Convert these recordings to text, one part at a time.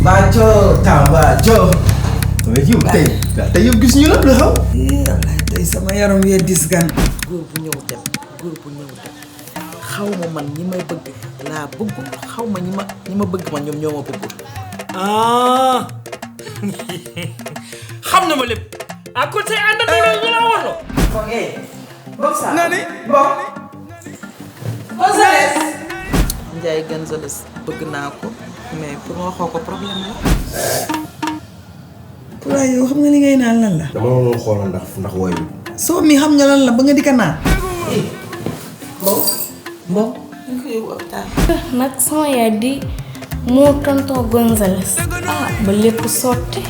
Bajo, Tambajo. Mais yow tey yow gis ñu la lu xaw. Wallaay tey sama yaram wee dis gan. góor bu ñëw dem xaw ma man ñi may bëgg laa bëggul xaw ma ñi ma bëgg man ñoom ñoo ma bëggul. ah xam na ma lépp à côté ànd na ñu la warlo. ok bon ça nga ni bon. Gonzalez. Ndiaye Gonzalez bëgg naa ko mais pour ma waxoo ko problème la. pourtant yow xam nga li ngay naan lan la. dama doon xoolal ndax woy bi. soo mi xam nga lan la ba nga di ka naan. bon. nag sama yaay di moo tonton Gonzalez. ba lépp sotti.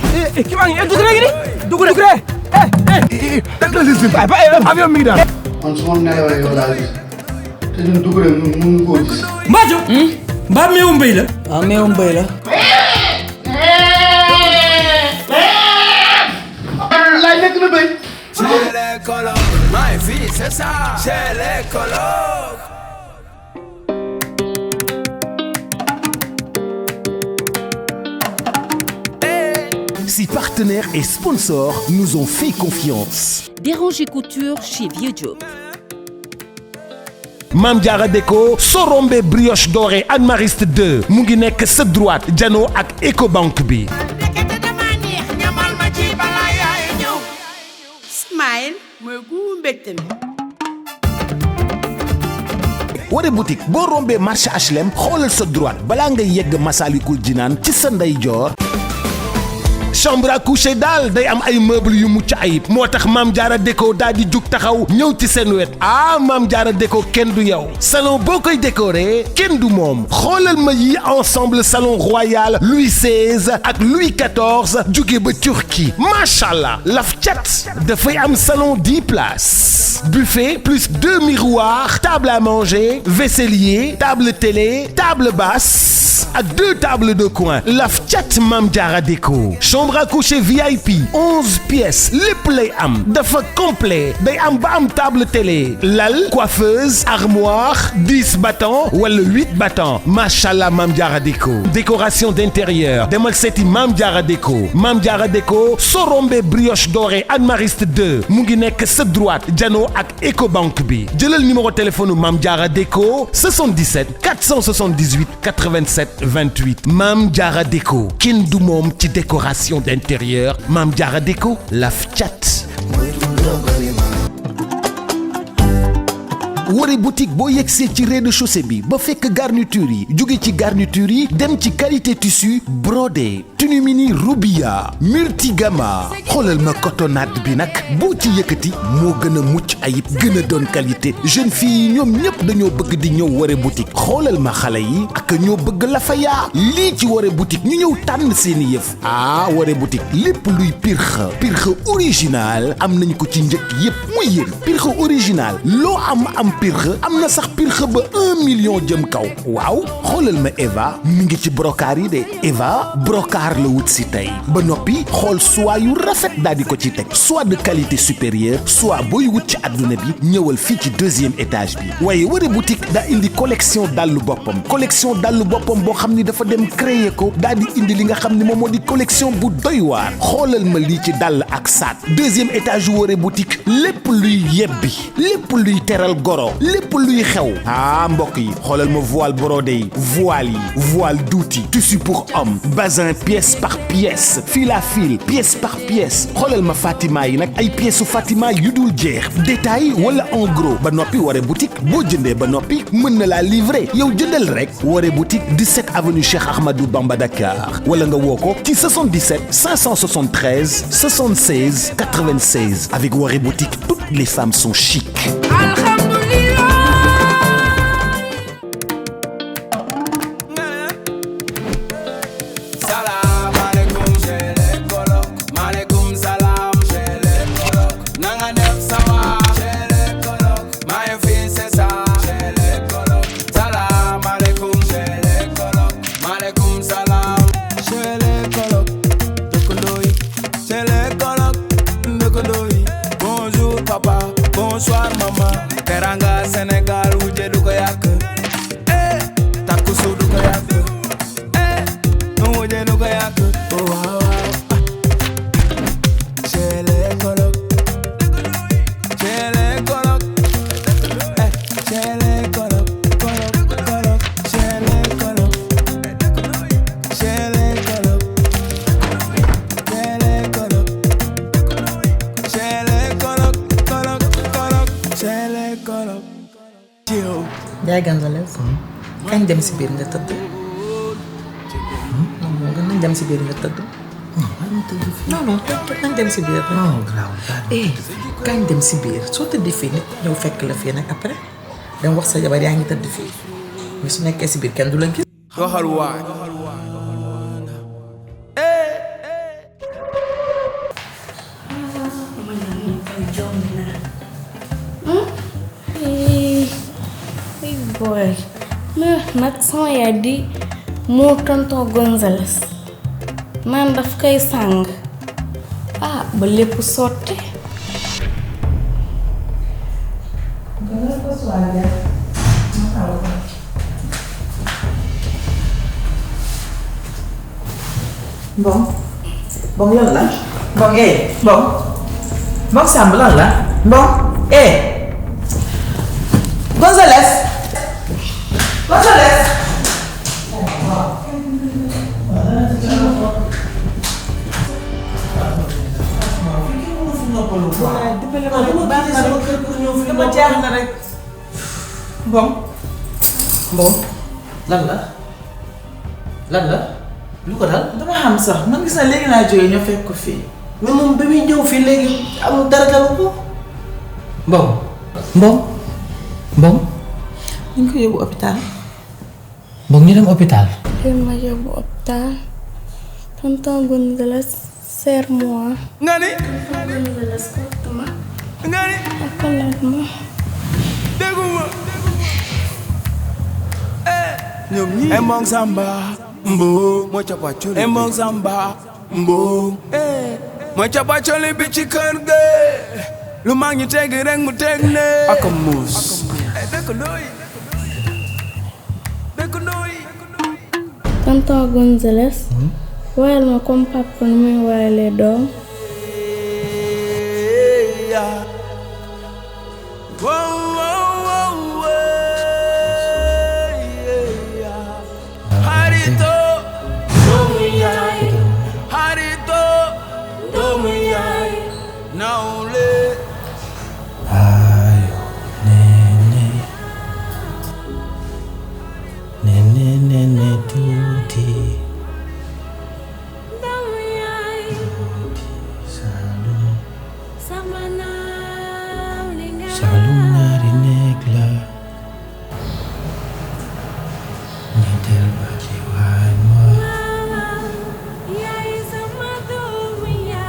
ki maa ngi dugg rek dugg rek. avion mi ngi daal. man su ma nelawee yow laa gis te ñun dugg rek mënu koo gis. Mbaajo. mbaa meewu mbéy la. ah meewu mbéy la. laay nekk na béy. Chez les colocs, ma vie c'est ça. Chez les colocs. Si partenaires et sponsors nous ont fait confiance. Déranger Couture chez Vieux Diop. Mame Diarra Déco Sorombe brioche dorée Anne Mariste 2 mu ngi nekk sa droite jano ak Ecobank bi. Smile mooy gu mbégte mi. Waré boutique boo rombee marché HLM xoolal sa droite balaa ngay yegg Masalikul Jinaan ci sa ndeyjoor. chambre à coucher daal day am ay meubles yu mucc ayib moo tax Mame Diarra Déco daal di jug taxaw ñëw ci seen wet Mame Diarra Déco kenn du yow salon boo koy décorer kenn du moom xoolal ma yi ensemble salon royal Louis XVI ak Louis XIV jóge ba Turquie machallah laf cat dafay am salon 10 places buffet plus 2 miroirs table à manger vaisselier table télé table basse ak 2 tables de coin laf cat Mame Diarra Déco chambre à coucher VIP 11 pièces lépp lay am dafa complet day am ba am table télé lal coiffeuse armoire 10 battants wala 8 battants machallah Mame Diarra Déco décoration d'intérieur demal seeti Mame Diarra Déco Mame Diarra Déco Sorombe brioche dorée Anne Mariste 2 mu ngi nekk sa droite jano ak Ecobank bi jëlal numéro téléphone Mame Diarra Déco 77 478 87 28 Mame Diarra Déco kenn du moom ci décoration d'intérieur Mame Diarra Déco laf cat. Waré boutique boo yegsee ci rez-de-chaussée bi ba fekk garniture yi jóge ci garniture yi dem ci qualité tissu brodé tenue mini Rubia multigama xoolal ma cotonnade bi nag boo ci yëkkati moo gën a mucc ayib gën a doon qualité jeune fille yi ñoom ñëpp dañoo bëgg di ñëw Waré boutique xoolal ma xale yi ak ñoo bëgg la fa yaa lii ci Waré boutique ñu ñëw tànn seeni yëf Waré boutique lépp luy pirxa original am nañ ko ci njëkk yëpp muy yéen pirxa original loo am pirxe am na sax pirxe ba 1 million jëm kaw waaw xoolal ma Eva mi ngi ci brocart yi de Eva brocart la wut si tey ba noppi xool soie yu rafet daal di ko ci teg soit de qualité supérieure soit booy wut ci adduna bi ñëwal fii ci 2e étage bi waaye Waré boutique daa indi collection dallu boppam boo xam ni dafa dem créer ko daal di indi li nga xam ni moom moo di collection bu doy waar xoolal ma lii ci dàll ak saat 2e étage yu Waré boutique lépp luy yebbi lépp luy teral goro lépp luy xew mbokk yi xoolal ma voile brodé yi voile douti tissu pour homme bazin pièce par pièce fil à fil pièce par pièce xoolal ma Fatima yi nag ay pièces Fatima yu dul jeex détail wala en gros ba noppi Waré boutique boo jëndee ba noppi mën na laa livrer yow jëndal rek Waré boutique 17 avenue Cheikh Ahmadou Bamba Dakar wala nga woo ko ci 77 573 76 96 avec Waré boutique toutes les femmes sont chic. Bonjour papa, bonsoir maman. Chele kolok, kolok, kolok. Chele kolok. Chele kolok. Chele kolok. Chele kolok, kolok, kolok. Chele kolok. Chill. Ndiaye Gonzalez kañ dem si biir nga tëdd non moo gën nañ dem si biir nga tëdd non non nañ dem si biir non grave kañ dem si biir soo tëddee fii nit ñëw fekk la fii nag après dem wax sa jabar yaa ngi tëdd fii mais su nekkee si biir kenn du la gis Doxal waay. Ay boy mais nag sama yaay di moo tonton Gonzalez man daf koy sàng ba lépp sotti bon lan la bon Samb lan la bon Gonzalez dama jaax na rek bon lan la lu ko dal dama xam sax man gis na léegi laa jógee ñoo fekk ko fii mais moom ba muy ñëw fii léegi amul dara dalu ko. Mbong ñu ko yóbbu hôpital Mbong ñu dem hôpital. leen ma yóbbu hôpital tonton Gonzalez serre-moi Nga ni. Gonzalez kortuma Nga ni. akalaat ma Dégguma. Ñoom ñii. Mbong Samba. Mbong. Mooy capacoli. Mbong Samba. Mbong. Mooy capacoli bi ci kër ga. Lu mag ñi teg rek mu teg ne. Ak muus. tonton Gonzalez wayal ma comme papa nu muy wayalee doom Harito doomu yaay. Harito doomu yaay. Nawle. Nene tuuti Saalum naari néeg la ñi del ba ci waañ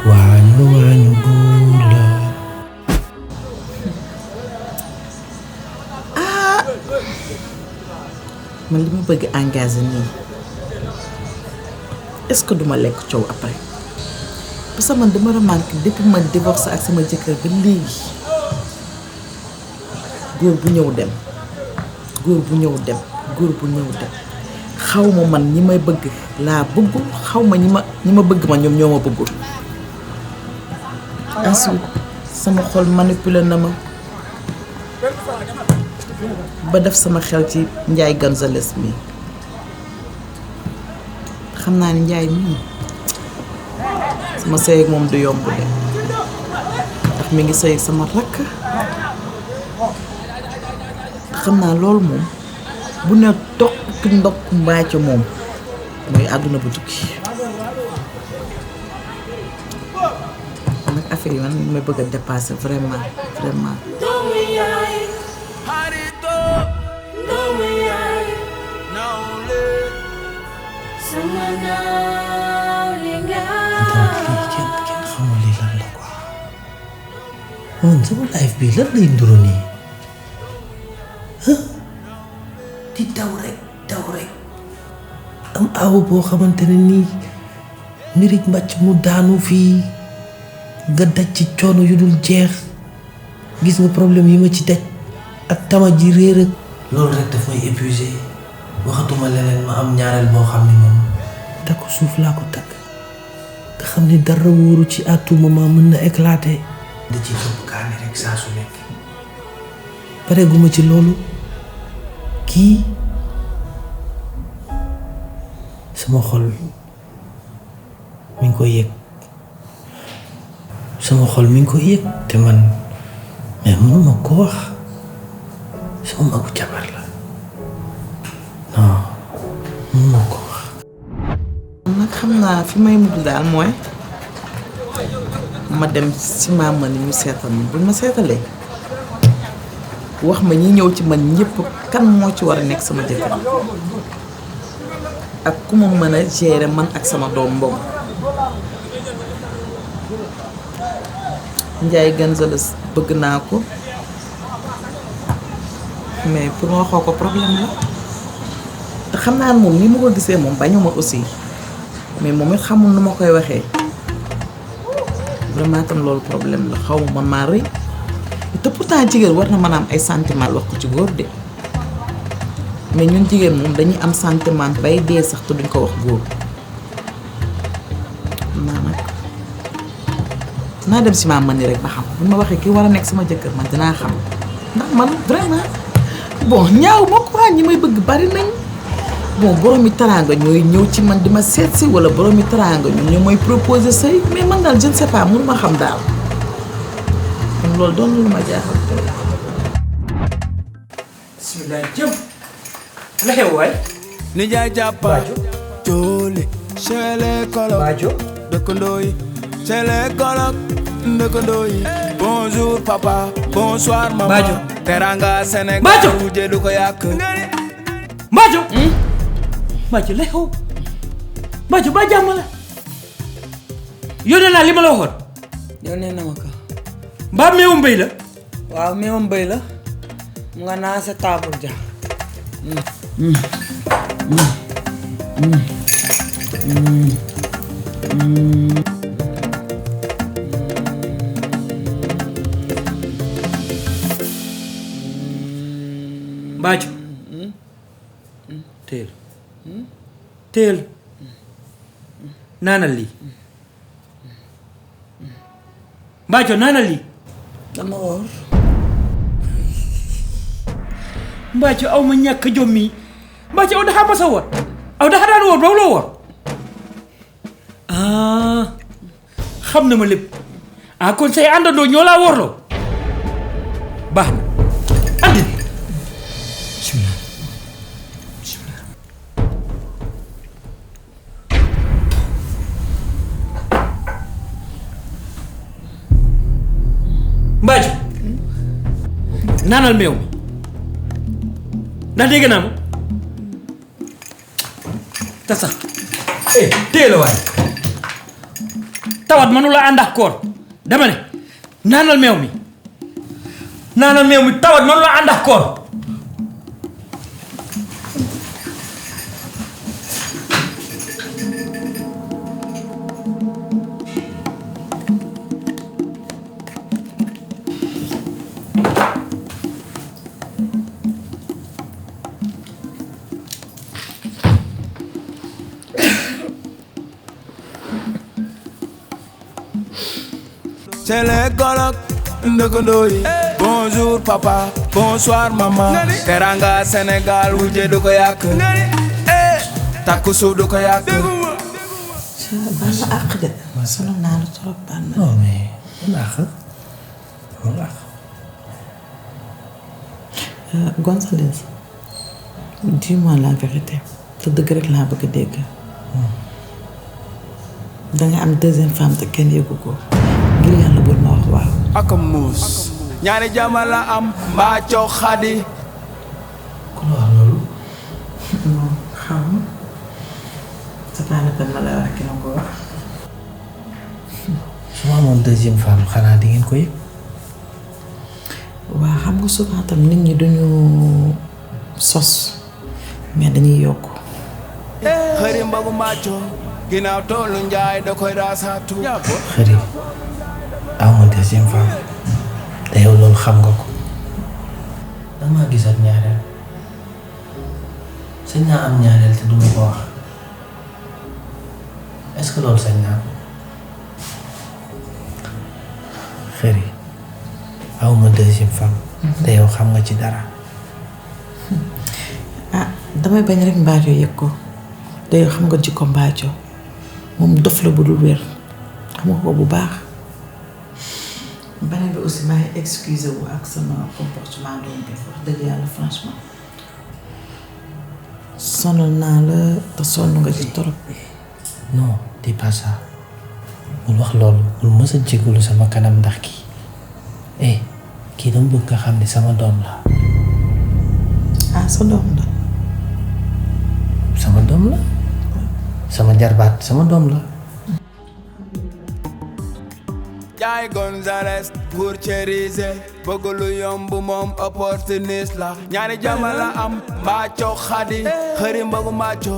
wa waañu buur la man li ma bëgg engagé nii est-ce que duma lekk coow après parce que man dama remarqué depuis ma divorce ak sama jëkkër ba léegi góor bu ñëw dem xaw ma man ñi may bëgg laa bëggul xaw ma ñi ma bëgg ma ñoom ñoo ma bëggul ensuite sama xol manipulé na ma ba def sama xel ci Ndiaye Gonzalez mi xam naa ni Ndiaye mii sama sëy ak moom du yomb de ndax mi ngi sëy ak sama rakk xam naa loolu moom bu ne toq ndokk mbaa ca moom mooy àdduna bu tukki nag affaire yi man may bëgg a dépasser vraiment Harito doomu yaay. Nawle. Sama nawle nga. kenn xamul li lan la quoi man sama life bi lan lay nduru nii di daw rek am aw boo xamante ne nii mirij mbàcc mu daanu fii nga daj ci coono yu dul jeex gis nga problème yi ma ci daj ak tama ji réer ak loolu rek daf may épuisé waxatuma leneen ma am ñaareel boo xam ne moom takku suuf laa ko takk nga xam ne dara wóoru ci à tout moment mën na éclater da ci topp kaani rek saa su nekk pare guma ci loolu kii sama xol mi ngi koy yëg te man mais mënuma ko wax sama magu jabar la non mënuma ko wax. nag xam naa fi may mujj daal mooy ma dem si maama ni ñu seetal ma buñ ma seetalee wax ma ñi ñëw ci man ñëpp kan moo ci war a nekk sama jëkkër ak ku ma mën a gérer man ak sama doom boobu. Ndiaye Gonzalez bëgg naa ko mais pour ma waxoo ko problème la te xam naa ne moom ni ma ko gisee moom bañuma aussi mais moom it xamul nu ma koy waxee vraiment tam loolu problème la xaw ma man maa rëy te pourtant jigéen war na mën a am ay sentiment wax ko ci góor de mais ñun jigéen moom dañuy am sentiment bay dee sax te duñ ko wax góor naa dem si maam man ni rek ba xam bu ma waxee kii war a nekk sama jëkkër man dinaa xam ndax man vraiment bon ñaaw ma ko ñi may bëgg bari nañ bon boroomi teraanga ñooy ñëw ci man di ma seet si wala boroomi teraanga ñoom ñoo mooy proposer sëy mais man daal je ne sais pas mënu ma xam daal kon loolu doon lu ma jaaxal tey. bismillah jëm la xew waay. nijaay jàppal cooli chez les colocs dëkkandoo yi chez les colocs dëkkandoo yi bonjour papa bonsoir maman teranga Sénégal wujje du ko yàq Mbathio Mbathio la xew Mbathio ba jàmm la yónnee naa li ma la waxoon. yónnee na ma ko. mbaa meewum mbéy la. waaw meewum mbéy la mu nga naa sa table ja. Mbathio teel naanal lii Mbathio naanal lii dama woor Mbathio aw ma ñàkk jom mi Mbathio aw daxa masa woor aw daxa daan woor ba loo woor xam na ma lépp kon say àndandoo ñoo laa woorloo baax na andi bismillah bismillah Mbathio naanal meew mi ndax dégg naa ma te sax téye la waay tawat mënula ànd ak koor dama ne naanal meew mi tawat mënula ànd ak koor chez les colocs dëkkandoo yi bonjour papa bonsoir maman teranga Sénégal wujje du ko yàq takku suuf du ko yàq. baal ma àq de sonal naa la trop baal ma. non mais mun àq. Gonzalez dis-moi la vérité te dëgg rek laa bëgg a dégg danga am deuxième femme te kenn yëgu ko ngir yàlla bul ma wax waaw. ak muus ñaari jàmm la am mbaa coow xadi. ku la wax loolu. non xam nga c'est pas la peine ma lay wax ki na ko wax. su ma amoon deuxième femme xanaa di ngeen ko yëg. waa xam nga souvent tam nit ñi duñu sos mais dañuy yokk. xëri mbagu màcco ginnaaw toolu njaay da koy raasaatu. xëri aw ma deuxième femme te yow loolu xam nga ko. dama gis ak ñaareel sañ naa am ñaareel te duma ko wax est-ce que loolu sañ naa ko. xëri aw ma deuxième femme te yow xam nga ci dara. ah damay bañ rek Mbathio yëg ko day xam nga jikko Mbathio moom dof la bu dul wér xam nga ko bu baax. beneen bi aussi maa ngi excusé wu ak sama comportement doom bi wax dëgg yàlla franchement sonal naa la te sonn nga ci torop. non c'est pas ça bul wax loolu bul mës a jégalu sama kanam ndax kii kii dama bëgg nga xam ne sama doom la. ah sa doom la. sama doom la sama jarbaat sama doom la. Jaay Gonzales pour cériser bëgg lu yomb moom opportuniste la ñaari jàmm la am Mbathio xadi xëri mbagu Mbathio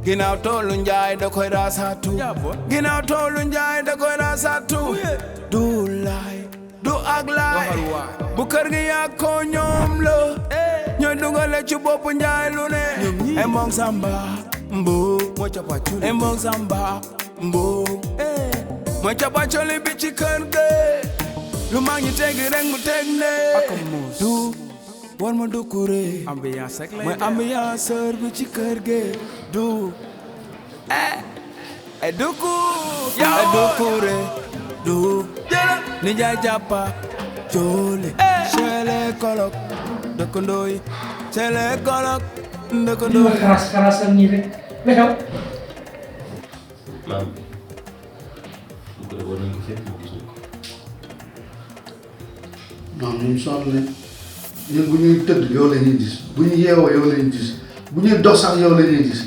ginnaaw toolu njaay da koy raasatu ginnaaw toolu njaay da koy raasatu du laay du ak laay bu kër gi yaa ko ñoom la ñooy dugale ci bopp njaay lu ne embong samba mbu embong samba mbu mooy capacoli bi ci kër gi lu mag ñi teg rek mu teg ne du war ma du kuré mooy ambianceur bi ci kër gi du duku du kuré du ni jaay jàppa joole cele kolok dëkkandoo yi cele kolok dëkkandoo yi xaras nii rek la xew maam war nañ ko fekk gis ñu ko. non ñun sonn nañ ñun bu ñuy tëdd yow la ñuy gis bu ñu yeewoo yow la ñuy gis bu ñuy dox sax yow la ñuy gis.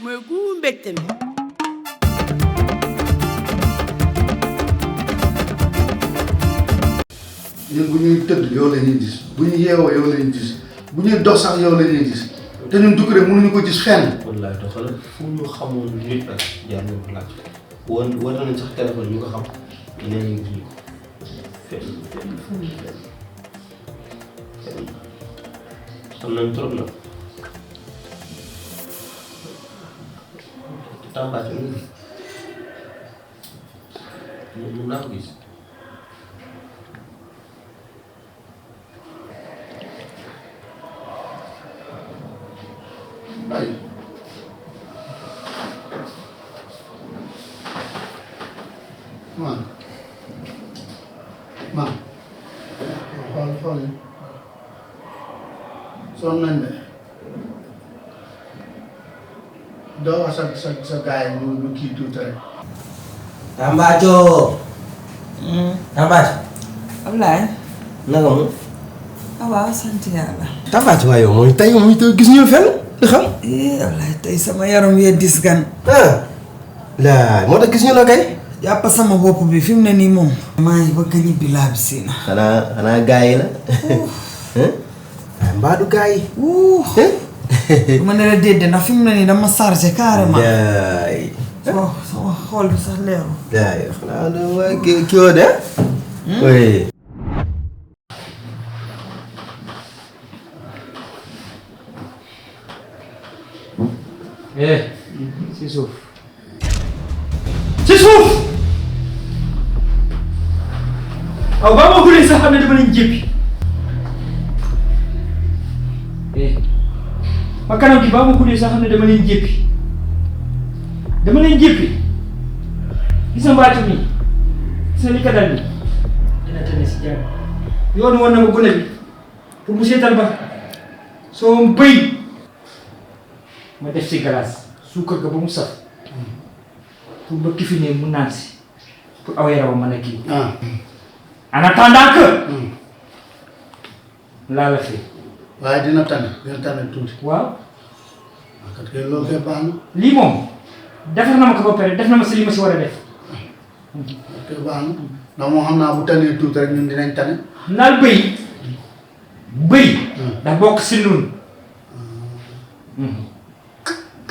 mooy gu mbégte mi. ñun bu ñuy tëdd yow la ñuy gis bu ñu yeewoo yow la ñuy gis bu ñuy dox sax yow la ñuy gis te ñun Doucouré mënuñu ko gis fenn. wallaay doxal fu ñu xamoon nit ak jaar nañ ko laaj war nañ sax téléphone ñu ko xam nee nañ gis ñu ko fenn fu ñu fenn xam nañ trop nag Tamba ci mun naa ko gis. Ay man xool sonn nañ de doo wax sa gaay yi ñu kii tuuti rek. Tambathio. Tambathio. Ablaye. naka mu. ah waaw sant yàlla. Tambathio waaye yow mooy tey moom itam gis ñu fenn li xam. Ablaye tey sama yaram yee dis gan. laay moo tax gis ñu la kay. jàpp sama bopp bi fi mu ne nii moom. maa ngi bëgg a ñibbi laa bi si na. xanaa gaa yi la. mbaa du gaa yi. ma ne la déedéet ndax fi mu ne nii dama chargé carrément. yaay. sama xool bi sax leeru. yaay xanaa du ma kii woo de. oui. si suuf. ci suuf. waaw ba ma guddee sax xam ne dama leen jéppi. ma kanam gi ba ma guddee sax xam ne dama leen jéppi. dama leen jéppi. gis nga Mbathio mi gis nga li ko dal nii dina tane si jàmm. yoon woon na ma gone bi pour mu seetal ba soo bëy ma def si glace suukar ga ba mu saf pour ba ki fi ne mu naan si pour aw yaram mën a kii. en attendant que laa la fi. waaye dina tane tuuti. waaw. kat kay loolu kay baax na. lii moom defar na ma ko ba pare def na ma si li ma si war a def. kay baax na ndax moo xam naa bu tanee tuuti rek ñun dinañ tane. naal bëy da bokk si nun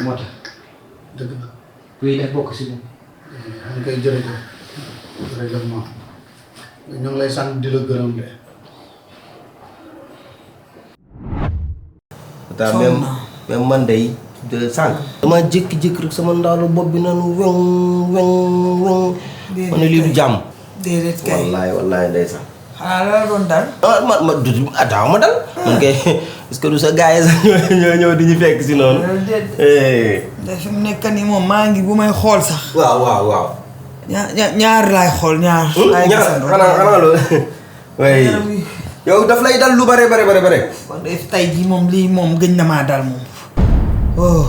moo tax. dëgg la. bëy da bokk si nun. ñu koy jërëjëf ma ñu ngi lay sant di la gërëm de. taa même man day de sànq. dama jékki-jékki rek sama ndaalu bopp bi nanu weŋ. ma ne lii du jàmm. déedéet kay wallaay ndeysaan. xanaa la doon dal. daaw ma dal. man kay est-ce que du sa gars yi sax ñoo ñëw di ñu fekk si noonu. da fi mu nekk nii moom maa ngi bu may xool sax. waaw. ñaar laay xool ñaar. xanaa loolu. way yow daf lay dal lu bare. kon def tay jii moom lii moom gëj na maa dal moom. oh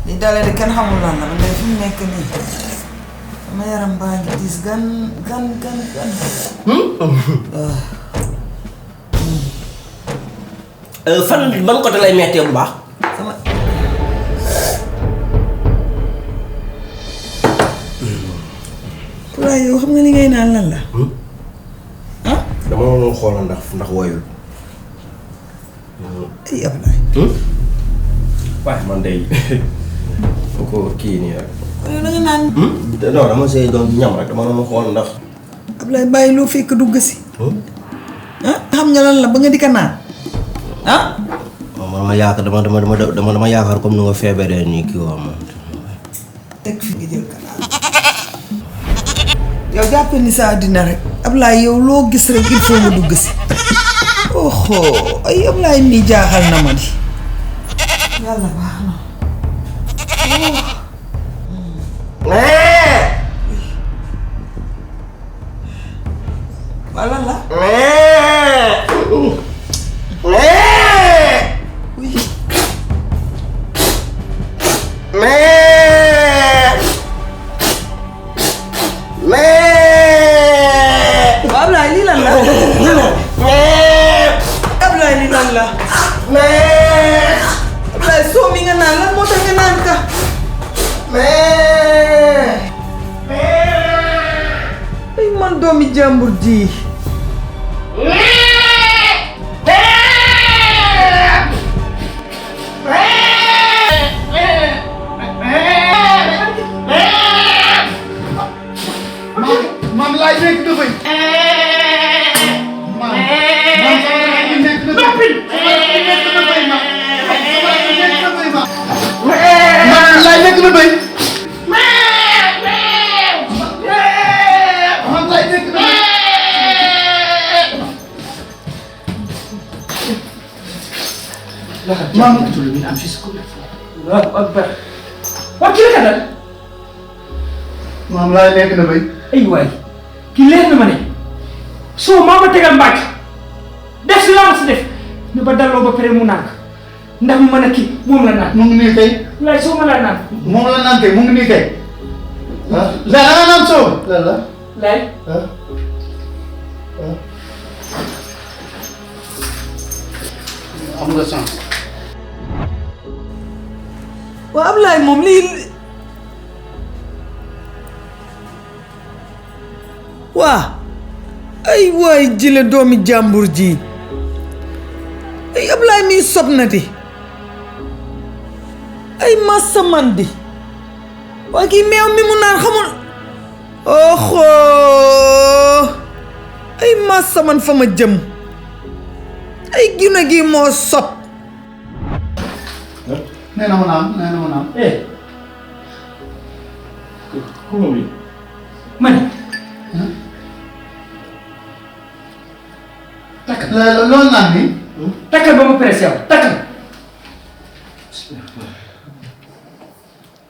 li dalee de kenn xamul lan la man de fi mu nekk nii sama yaram baa ngi diis gan. fan ban côté lay mettee bu baax. sama. pour yow xam nga li ngay naan lan la. dama doon xoolal ndax woyul. ay Ablaye. waaye man day ko kii nii rek. yow da nga naan. non dama see doon ñam rek dama doon xool ndax. Ablaye bàyyi loo fekk dugg si. xam nga lan la ba nga di ko naan ma yaakaar dama yaakaar comme ni nga feebaree nii kii waa ma. teg fi nga jël kanaan. yow jàppee ni sa àddina rek. Ablaye yow loo gis rek il faut nga dugg si. oho ay Ablaye mii jaaxal na ma di. yàlla baax na. wala la. Ablaye lii lan la. Ablaye lii lan la. Ablaye soo mi nga naan lan moo tax nga naan ka. ay man doomi jàmbur ji. maam laay nekk na bëy. maam nekk na bëy. maam laay nekk na bëy. maam min am fi school. Allahu akbar. waa kii la ka dal. maam laay nekk na bëy. ay waay kii leer na ma ne soo maa ma tegal mbàcc def si laa ma si def ne ba dalloo ba pare mu naan ndax mu mën a kii moom la naan. mu ngi nii kay. laay soo ma laa naan. moom la naan kay mu ngi nii kay. la nga naan soo. laay. am nga chance. waa Ablaye moom lii. waa ay waay jële doomi jàmbur ji ay Ablaye mii sob na di ay massa man di waa kii meew mi mu naan xamul oxo ay massa man fa ma jëm ay gina gi moo sob nee na ma naan. ku moom li man. takkal loolu naan ni. takkal ba ma pressé yow takkal.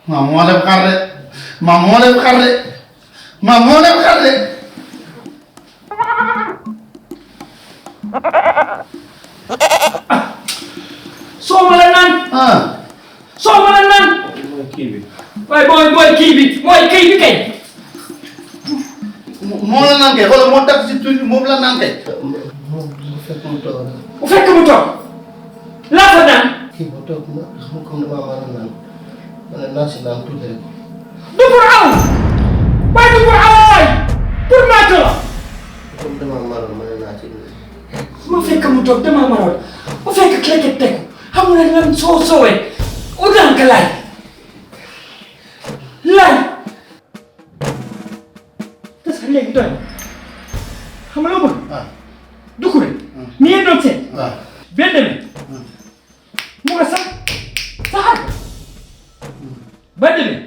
maam moo leb xar de. maam moo leb xar de. maam moo leb xar de. soo ma la naan. soo ma la naan. mooy kii bi. waaye mooy kii bi mooy kii bi kay. moom la naan kay wala moo tax si tuuti moom la naan kay. moom bu fekk mu toog rek. bu fekk mu toog. laa fa naan. kii ba toog na xam nga comme damaa mën a naan ma ne naan si naan tuuti rek. du pour aw. waaye du pour aw waay. pour maatu la. comme damaa mën a naan si. bu fekk mu toog damaa maroon bu fekk képp tegu xam nga lan soo soowee udaan ka laaj te sax léegi doy xam nga loo bëgg. Doucouré. mi ngi doon seet. benn demee mu nga sax saxaar ko ba demee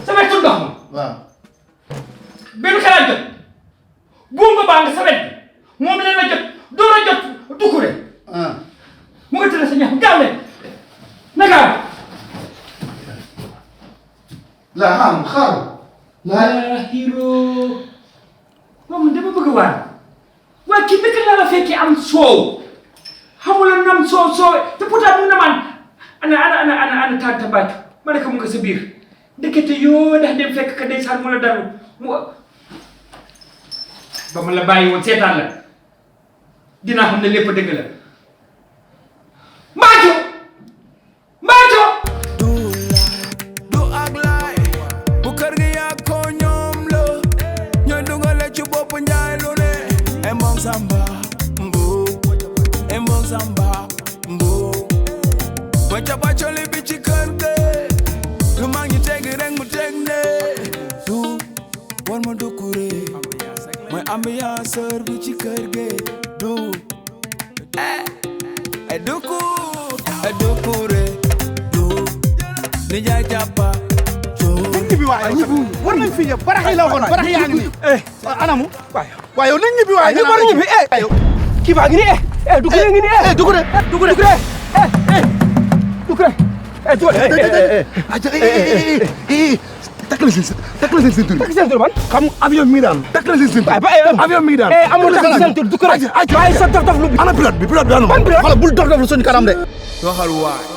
sa wetu ndox ma. benn xalaat jot buum nga baa nga sa wet bi moom leen la jot door a jot Doucouré. mu nga tëdd sa ñax gaaw leen na gaaw. xaar. Hiro. moom dama bëgg a waar. waaye kii naka la la fekkee am soow. xamula nam soow te pourtant mu na man ana tante Mbacke ma ne ko mu nga sa biir ndekete yoo ndax dem fekk ka ndeysaan mu la dalu mu ba ma la bàyyi woon seetaan la dinaa xam ne lépp dëgg la. du ak laay bu kër gi yaa ko ñoom la ñooy dugale ci bopp njaay lu ne embong samba mbu embong samba mbu ma capacoli bi ci kër gi lu mag ñi teg rek mu teg ne du war ma Doucouré mooy ambianceur bi ci kër gi du Doucouré ni jaay jàppa nañ ñibbi waaye war nañ fi yëpp barax yi la waxoon barax yaa ngi nii anamu waaye yow nañ ñibbi waaye ñu war ñibbi kii baa ngi nii Doucouré ngi nii Doucouré takkale seen tur man xam avion mi ngi daan takkale seen tur avion mi ngi daan amul takk seen tur Doucouré waaye sa dof lu ana pilote bi anu wala bul dof lu suñu kanam de waxal waay.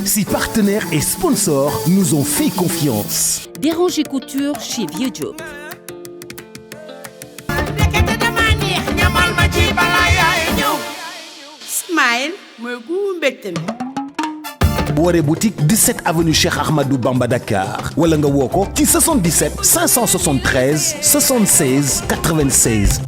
Si partenaires et sponsors nous ont fait confiance. Déranger Couture chez Vieux Diop. Smile mooy gu mbégte mi. Woré boutique 17 avenue Cheikh Ahmadou Bamba Dakar wala nga woo ko ci 77 573 76 96.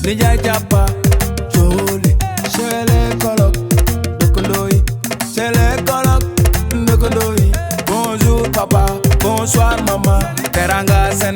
ni jaay jàppa jooli cele kolok dëkkandoo yi cele kolok dëkkandoo yi bonjour papa bonsoir maman teranga